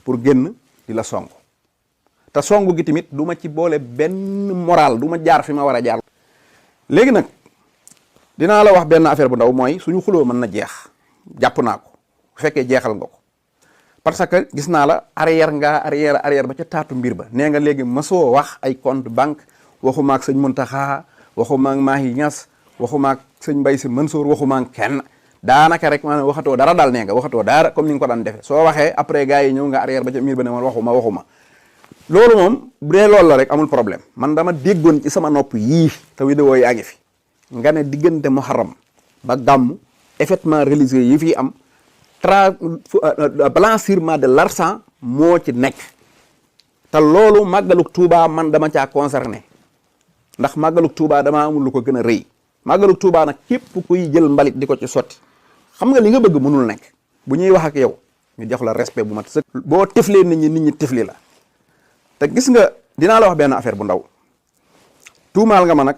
pour génn di la song te song gi tamit du ma ci boole benn moral du ma jaar fi ma war a jaar. léegi nag dinaa la wax benn affaire bu ndaw mooy suñu xuloo mën na jeex jàpp naa ko bu fekkee jeexal nga ko parce que gis naa la arrière ba ca taatu mbir ba nee nga léegi mësoo wax ay compte banque waxuma ak sëñ Muntaxa waxuma ak Mahi Niass waxuma ak sëñ Mbaye Sy Mansour waxuma ak kenn daanaka rek maanaam waxatoo dara daal nee nga waxatoo dara comme ni nga ko daan defee soo waxee après gars yi ñëw nga arrière ba ca mbir ba ne man waxuma loolu moom bu dee loolu la rek amul problème man dama déggoon ci sama nopp yii te vidéo yaa ngi fi nga ne diggante Muharram ba gàmmu événement religieux yi fii am blanchiment de l'argent moo ci nekk te loolu màggaluk Touba man dama caa concerné ndax màggaluk Touba dama amul lu ko gën a rëy màggaluk Touba nag képp kuy jël mbalit di ko ci sotti xam nga li nga bëgg mënul nekk bu ñuy wax ak yow ñu jox la respect bu mat sëkk boo tiflee nit ñi tifli la te gis nga dinaa la wax benn affaire bu ndaw tuumaal nga ma nag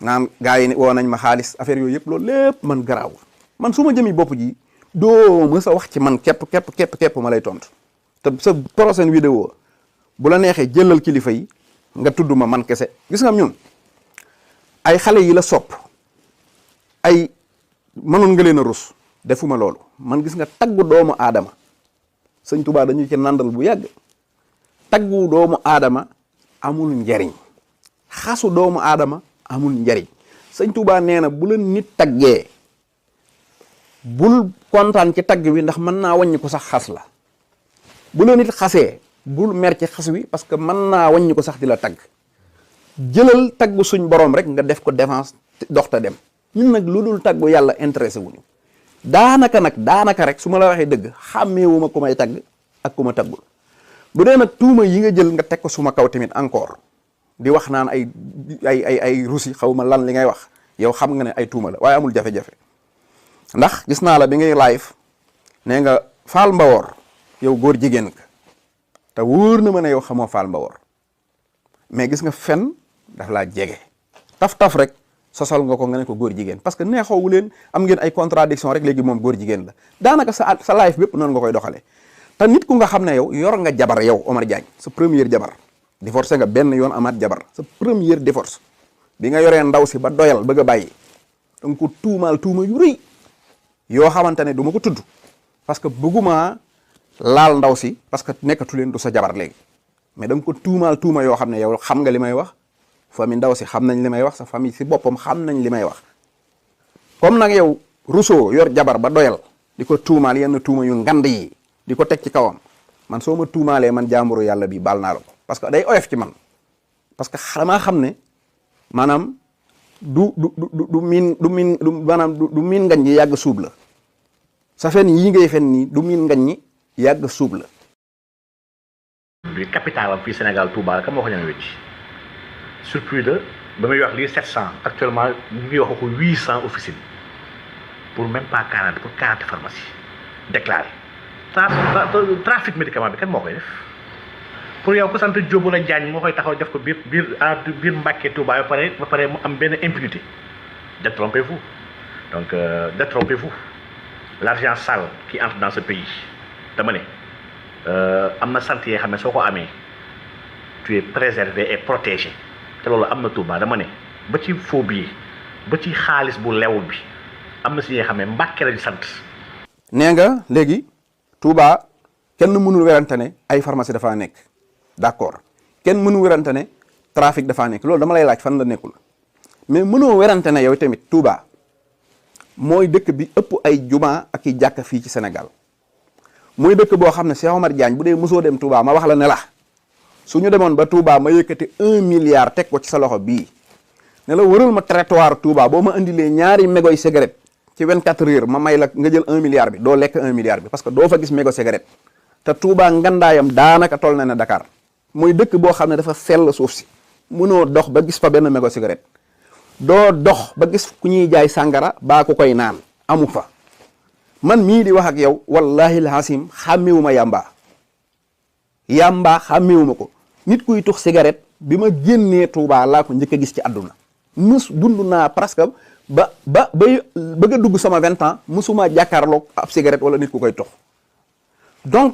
naan gars yi woo nañ ma xaalis affaire yooyu yëpp loolu lépp man garaaw man su ma jëmi bopp ji doo mës a wax ci man képp ma lay tontu te sa prochaine vidéo bu la neexee jëlal kilifa yi nga tudd ma man kese gis nga ñun ay xale yi la sopp ay mënoon nga leen a rus defuma loolu man gis nga taggu doomu aadama sëñ Tuubaa dañu ci nandal bu yàgg taggu doomu aadama amul njariñ xasu doomu aadama amul njariñ sëñ Tuubaa nee na bu la nit taggee bul kontaan ci tagg wi ndax mën naa wàññi ko sax xas la bu la nit xasee bul mer ci xas wi parce que mën naa wàññi ko sax di la tagg jëlal taggu suñ borom rek nga def ko défense dox ta dem ñun nag lu dul taggu yàlla intéressé wuñu daanaka rek su ma la waxee dëgg xàmmeewuma ku may tagg ak ku ma taggul bu dee nag tuuma yi nga jël nga teg ko suma kaw tamit encore di wax naan ay rusi xaw ma lan li ngay wax yow xam nga ne ay tuuma la waaye amul jafe-jafe ndax gis naa la bi ngay live nee nga Fall Mbawor yow góor jigéen nga te wóor na ma ne yow xamoo Fall Mbawor mais gis nga fen daf laa jege taf rek sosal nga ko nga ne ko góor jigéen parce que neexoowu leen am ngeen ay contradiction rek léegi moom góor jigéen la daanaka sa live bépp noonu nga koy doxalee te nit ku nga xam ne yow yor nga jabar yow Omar Diagne sa première jabar divorcé nga benn yoon amaat jabar sa première divorce bi nga yoree ndaw si ba doyal bëgg a bàyyi danga ko tuumaal tuuma yu rëy yoo xamante ne du ma ko tudd parce que bëgguma laal ndaw si parce que nekkatu leen du sa jabar léegi mais da nga ko tuumaal tuuma yoo xam ne yow xam nga li may wax famille ndaw si xam nañ li may wax sa famille si boppam xam nañ li may wax comme nag yow Rousseau yor jabar ba doyal di ko tuumaal yenn tuuma yu ngand yi di ko teg ci kawam man soo ma tuumaalee man jàmburu yàlla bi baal naa la ko parce que day oyof ci man parce que damaa xam ne maanaam du miin ngañ ñi yàgg suub la sa fen yii ngay fen nii du miin ngañ ñi yàgg suub la. bi capital am fii Sénégal Touba la kan moo ko ñëwee ci sur plus de ba muy wax lii 700 actuellement ñu ngi wax ko 800 officines pour même pas 40 pour 40 pharmacies déclaré trafic médicament bi kan moo koy def pour yow ko sant Diop la Diagne moo koy taxaw def ko biir Mbàkke Touba ba pare mu am benn impunité détrompez-vous donc détrompez-vous l'argent sale qui entre dans ce pays dama ne am na sant yoo xam ne soo ko amee tu es préservé et protégé te loolu am na Touba dama ne ba ci faux billet ba ci xaalis bu lewul bi am na si yoo xam ne Mbàkke lañ sant. nee nga léegi Touba kenn mënul werante ne ay pharmacie dafaa nekk d'accord kenn mënul werante ne trafic dafaa nekk loolu dama lay laaj fan la nekkul mais mënoo werante ne yow tamit Touba mooy dëkk bi ëpp ay juma ak i jàkka fii ci Sénégal mooy dëkk boo xam ne Cheikh Omar Diagne bu dee mosoo dem Touba ma wax la ne la su ñu demoon ba Touba ma yëkkati 1 milliard teg ko ci sa loxo bii ne la wëral ma trottoir Touba boo ma indilee ñaari mégoy cigarette ci 24 heures ma may la nga jël 1 milliard bi doo lekk 1 milliard bi parce que doo fa gis mégo cigarette te Touba ngandaayam daanaka toll na ne Dakar mooy dëkk boo xam ne dafa sell suuf si mënoo dox ba gis fa benn mégo cigarette doo dox ba gis ku ñuy jaay sàngara baa ku koy naan amu fa man mii di wax ak yow wallahi alhasim xàmmiwuma yàmbaa xàmmiwuma ko nit kuy tux cigarette bi ma génnee Touba laa ko njëkk a gis ci àdduna dund naa presque ba bëgg a dugg sama 20 ans musuma jàkkaarloog ab cigarette wala nit ku koy tux donc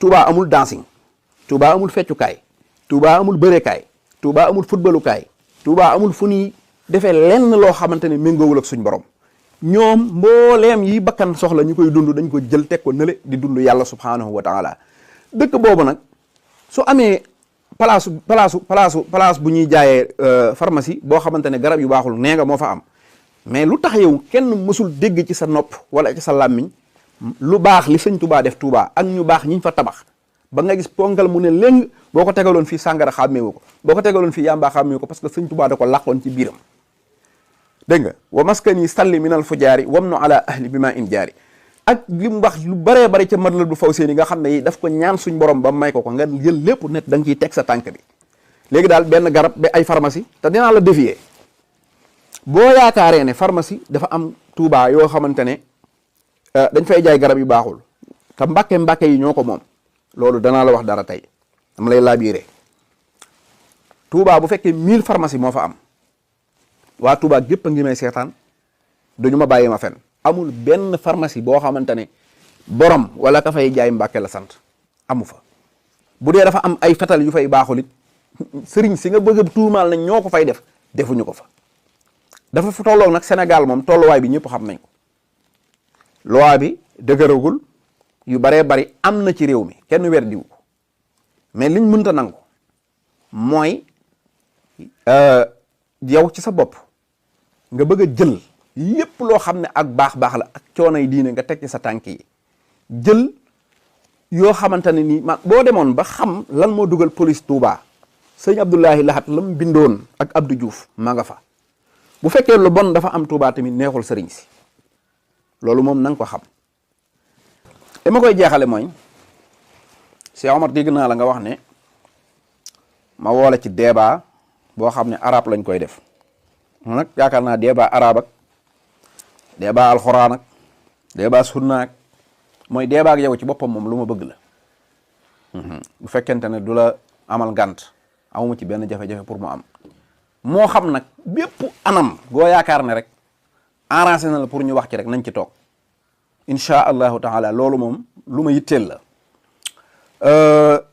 Touba amul dancing, Touba amul feccukaay, Touba amul bëreekaay, Touba amul footballukaay, Touba amul fu ñuy defee lenn loo xamante ne méngoowul ak suñ borom. ñoom mbooleem yi bakkan soxla ñu koy dund dañ ko jël teg ko nële di dund yàlla subhanahu wa taala. dëkk boobu nag su amee place bu ñuy jaayee pharmacie boo xamante ne garab yu baaxul nee nga moo fa am, mais lu tax yow kenn mësul dégg ci sa nopp wala ci sa làmmiñ lu baax li sëñ Touba def Touba ak ñu baax ñiñ fa tabax ba nga gis ponkal mu ne léng boo ko tegaloon fii sàngara xàmmeewu ko, boo ko tegaloon fii yàmbaa xàmmeewu ko, parce que sëñ Touba da ko làqoon ci biiram. dégg nga wa maskani salli minal fujaari wamnu ala ahli bi ma in jaari ak li mu wax lu baree bari ca madlal bu faw seeni nga xam ne daf ko ñaan suñ borom ba may ko nga jël lépp net da nga ciy teg sa tànk bi. léegi daal benn garab ba ay pharmacie te dinaa la défier boo yaakaaree ne pharmacie dafa am Touba yoo xamante ne dañ fay jaay garab yu baaxul te mbàkke yi ñoo ko moom, loolu danaa la wax dara tey dama lay laabiire. Touba bu fekkee 1000 pharmacie moo fa am, waa Touba gépp a ngi may seetaan dañu ma bàyyi ma fen amul benn pharmacie boo xamante ne borom wala ka fay jaay Mbàkke la sant, amu fa. bu dee dafa am ay fetal yu fay baaxul it sëriñ si nga bëgg a tuumaal nañ ñoo ko fay def defuñu ko fa. dafa fa tolloog nag Sénégal moom tolluwaay bi ñëpp xam nañ ko, loi bi dëgëragul, yu baree bari am na ci réew mi kenn weddiwu ko, mais liñ mënta nangu mooy yow ci sa bopp nga bëgg a jël lépp loo xam ne ak baax la ak coonay diine nga teg ci sa tànk yi, jël yoo xamante ne nii boo demoon ba xam lan moo dugal police Touba sëñ Abdoulahi Lahat la mu bindoon ak Abdou Diouf ma nga fa. bu fekkee lu bon dafa am Touba tamit neexul sëriñ si, loolu moom na nga ko xam. li ma koy jeexale mooy Cheikh Omar dégg naa la nga wax ne ma woole ci débat boo xam ne arab lañ koy def. nag yaakaar naa débat arab ak débat alxuraan ak débat sunna ak mooy débat ak yow ci boppam moom lu ma bëgg la. bu fekkente ne du la amal ngànt amuma ci benn jafe-jafe pour mu am, moo xam nag bépp anam goo yaakaar ne rek arrangé na la pour ñu wax ci rek nañ ci toog insha allahu taala. loolu moom lu ma yitteel la.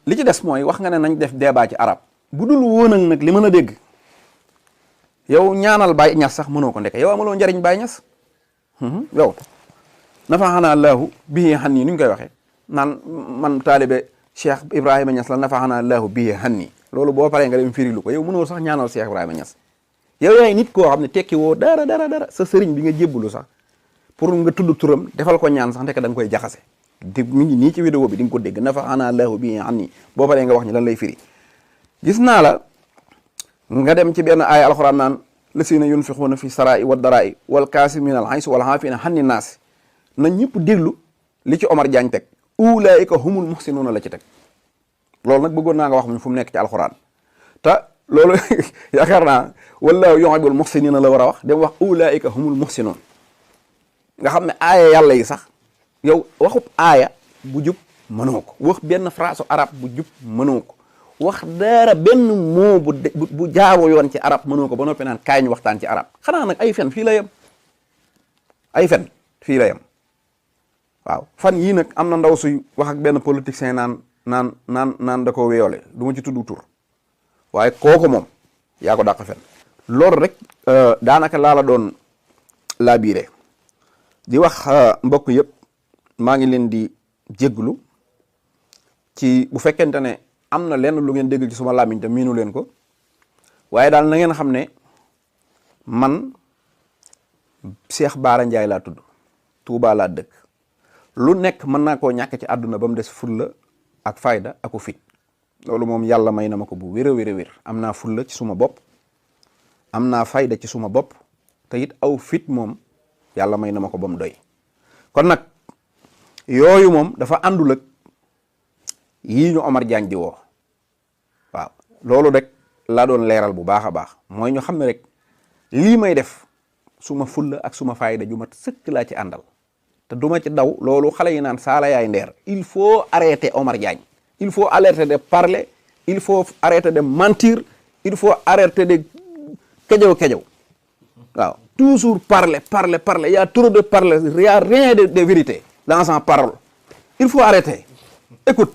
li ci des mooy wax nga ne nañ def débat ci arab bu dul woon ak nag li mën a dégg yow ñaanal Baye Niass sax mënoo ko ndeke yow amaloo njariñ Baye Niass. yow nafaxanaa laahu bihi hanni nuñ koy waxee naan man taalibe Cheikh Ibrahima Niass la nafaxanaa laahu bihi hanni, loolu boo paree nga dem firilu ko. yow mënoo sax ñaanal Cheikh Ibrahima Niass. yow yaay nit koo xam ne tekki woo dara sa sëriñ bi nga jébbalu sax pour nga tudd turam defal ko ñaan sax ndeke da nga koy jaxase. mi ngi nii ci vidéo bi di nga ko dégg nafaxanaa laahu bihi hanni, boo paree nga wax ñu lan lay firi. gis naa la nga dem ci benn aaya alxuraan naan lasina yunfiquuna fi saraa'i wa daraa'i wal kaasimiina al xaysa wal xaafiina xanni naas, na ñëpp déglu li ci Omar Diagne teg ulaa'ika humul muhsinuuna la ci teg. loolu nag bëggoon naa nga wax mu fu mu nekk ci alxuraan te loolu yaakaar naa wallaahu yuhibbul muhsiniina la war a wax dem wax ulaa'ika humul muhsinuun. nga xam ne aaya yàlla yi sax yow waxub aaya bu jub mënoo ko wax, benn phrase arab bu jub mënoo ko wax, dara benn mot bu jaaroo yoon ci arab mënoo ko ba noppi naan kaay ñu waxtaan ci arab. xanaa nag ay fen fii la yem, ay fen fii la yem. waaw fan yii nag am na ndaw suy wax ak benn politicien naan da ko weyoole, du ma ci tudd tur, waaye kooku moom yaa ko dàq fen. loolu rek daanaka laa la doon laabiire di wax mbokk yëpp maa ngi leen di jégglu ci bu fekkente ne am na lenn lu ngeen dégg ci suma làmmiñ te miinu leen ko, waaye daal na ngeen xam ne man Cheikh Bara Ndiaye laa tudd, Touba laa dëkk. lu nekk mën naa koo ñàkk ci àdduna ba mu des fulla ak fayda aku fit. loolu moom yàlla may na ma ko bu wér a wér am naa fulla ci suma bopp, am naa fayda ci suma bopp, te it aw fit moom yàlla may na ma ko ba mu doy. kon nag yooyu moom dafa àndul ak yii ñu Omar Diagne di woo. waaw loolu rek laa doon leeral bu baax a baax, mooy ñu xam ne rek lii may def suma fulla ak suma fayda ju mat sëkk laa ci àndal te duma ci daw. loolu xale yi naan saala yaay ndeer, il faut arrêter Omar Diagne, il faut arrêter de parler, il faut arrêter de mentir, il faut arrêter de kejew waaw toujours parler il y a trop de parler, il y a rien de vérité dans sa parole. il faut arrêter. écoute